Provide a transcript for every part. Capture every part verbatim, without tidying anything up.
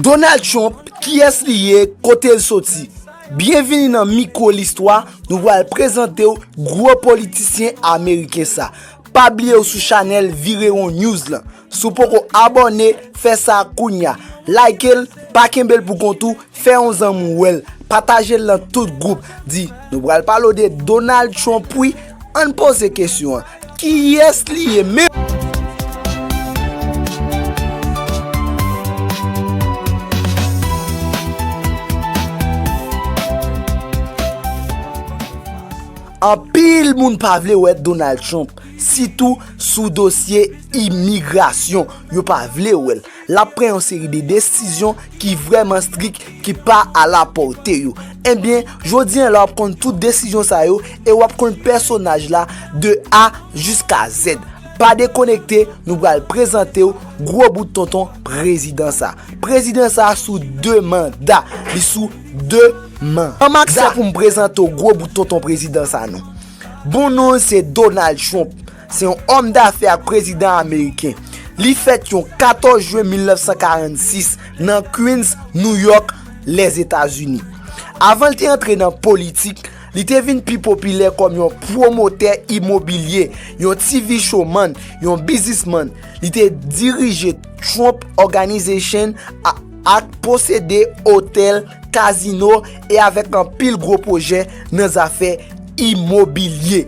Donald Trump, kiyès li ye, kote l soti? Byenvini nan Mikwo Listwa, nou pral prezante w gwo politisyen ameriken sa. Pa bliye w sou chanèl Virewon News lan. Si w poko abòne, fè sa kounya. Like l, pa kenbe l pou kont ou, fè yon zanmi w wè l. Pataje l nan tout gwoup. Di, nou pral pale w de Donald Trump wi. Ann poze kesyon an. Kiyès li ye menm? Anpil moun pa vle wè Donald Trump, sitou sou dosye imigrasyon. Yo pa vle wè l. L ap pran yon seri de desizyon ki vrèman strik, ki pa alapòte yo. Ebyen, jodi a la w ap konn tout desizyon sa yo e w ap konn pèsonaj la de A jiska Z. Pa dekonekte, nou pral prezante w gwo bout tonton prezidan sa. Prezidan sa sou de manda. Li sou de manda. Ban m aksè pou m prezante w gwo bout tonton prezidan sa non. Bon non l se Donald Trump. Se yon òm dafè ak prezidan ameriken. Li fèt yon katòz jen mil nèf san karannsis nan Queens, New York, Lèzetazini. Avan l te antre nan politik, li te vin pi popilè kòm yon pwomotè imobilye, yon T V showman, yon biznismann. Li te dirije Trump Organization a, ak posede otèl, kazino e avèk anpil gwo pwojè nan zafè imobilye.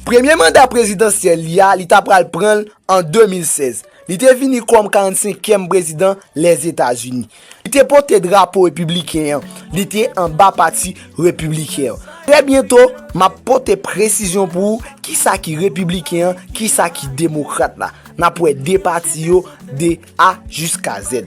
Premye manda prezidansyèl li a, li ta pral pran l an de mil sèz. Li te vini kòm karannsenkyèm prezidan Lèzetazini. Li te pote drapo repibliken an. Li te anba pati repibliken an. Trè byento, m ap pote presizyon pou ou kisa ki repibliken an, kisa ki demokrat la. N ap wè de pati yo de A jiska Z.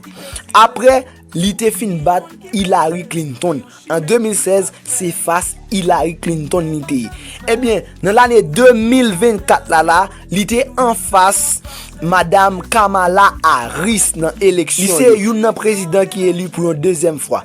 Apre, li te fin bat Hillary Clinton. An de mil sèz, se fas Hillary Clinton li te ye. Ebyen, nan lane de mil vennkat la la, li te anfas Madam Kamala Harris nan eleksyon yo. Li se youn nan prezidan ki eli pou yon dezyèm fwa.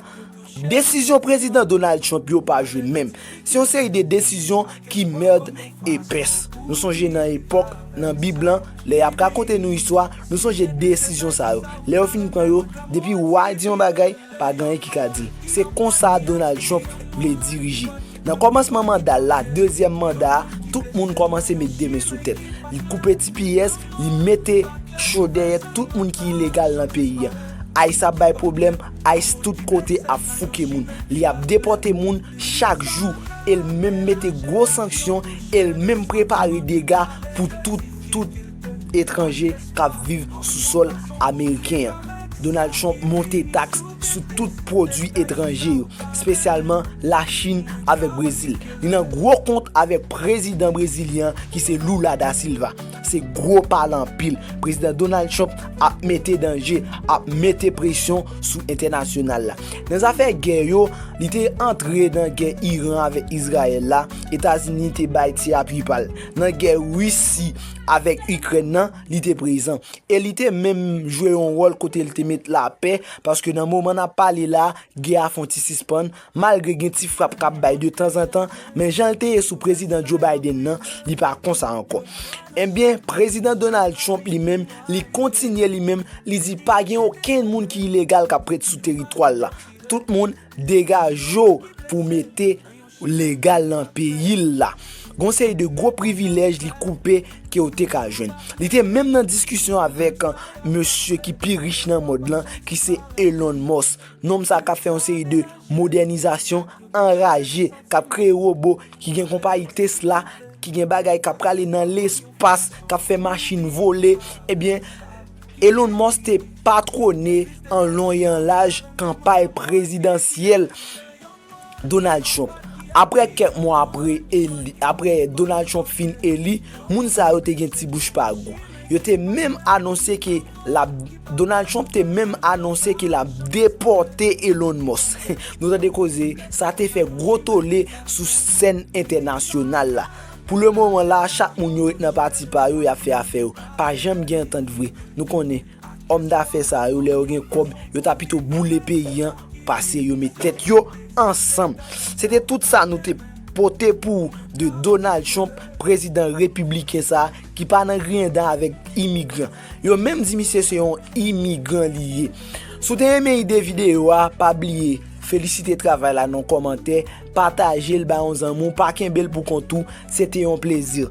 Desizyon prezidan Donald Trump yo pa jwe menm. Se yon seri de desizyon ki mèd epès. Nou sonje nan epòk, nan Bib lan, lè y ap rakonte nou istwa, nou sonje desizyon sa yo. Lè yo fin pran yo, depi wa di yon bagay, pa gen anyen ki ka di l. Se konsa Donald Trump vle dirije. Nan kòmansman manda l la, dezyèm manda a, tout moun kòmanse met de men sou tèt. Li koupe T P S, li mete cho dèyè tout moun ki ilegal nan peyi a. ICE ap bay pwoblèm, ICE tout kote ap fouke moun. Li ap depòte moun chak jou, e l menm mete gwo sanksyon, e l menm prepare dega pou tout, tout etranje k ap viv sou sòl ameriken an. Donald Trump monte taks sou tout pwodui etranje yo, espesyalman Lachin avèk Brezil. Li nan gwo kont avèk prezidan brezilyen an ki se Lula da Silva. Se gwo pale anpil. Prezidan Donald Trump ap mete danje, ap mete presyon sou entènasyonal la. Nan zafè gè yo, li te antre nan gè Iran avèk Izrayèl la, Etazini te bay ti apui pa l. Nan gè Risi avèk Ikrèn nan, li te prezan. E li te menm jwe yon wòl kote l te met lapè, paske nan moman n ap pale la, gè a fè yon ti sispann, malgre gen ti frap k ap bay de tanzantan, men jan l te ye sou prezidan Joe Biden nan, li pa konsa ankò. Ebyen, prezidan Donald Trump li menm, li kontinye li menm, li di pa gen okenn moun ki ilegal k ap ret sou teritwa l la. Tout moun degaje w pou mete legal nan peyi l la. Gon seri de gwo privilèj li koupe ke w te ka jwenn. Li te menm nan diskisyon avèk, uh, mesye ki pi rich nan mond lan, ki se Elon Musk. Nonm sa k ap fè yon seri de modènizasyon anraje, k ap kreye wobo, ki gen konpayi Tesla, ki gen bagay k ap prale nan lespas, k ap fè machin vole. Ebyen, Elon Musk te patwone an lon e an laj kanpay prezidansyèl Donald Trump. Apre kèk mwa apre eli, apre Donald Trump fin eli, moun sa yo te gen ti bouch pa gou. Yo te menm anonse ke l ap, Donald Trump te menm anonse ke l ap depòte Elon Musk. Nou tande koze, sa te fè gwo tole sou sèn entènasyonal la. Pou le moman la, chak moun yo ret nan pati pa yo, y ap fè afè yo. Pa janm gen antant vre. Nou konnen, òm dafè sa yo, lè yo gen kòb, yo ta pito boule peyi an, pase yo met tèt yo ansanm. Se te tout sa nou te pote pou ou de Donald Trump, prezidan repibliken sa, ki pa nan griyen dan avèk imigran. Yo menm di misye se yon imigran li ye. Si w te renmen ide videyo a, pa bliye felisite travay la nan kòmantè, pataje l bay yon zanmi w, pa kenbe l pou kont ou, se te yon plezi.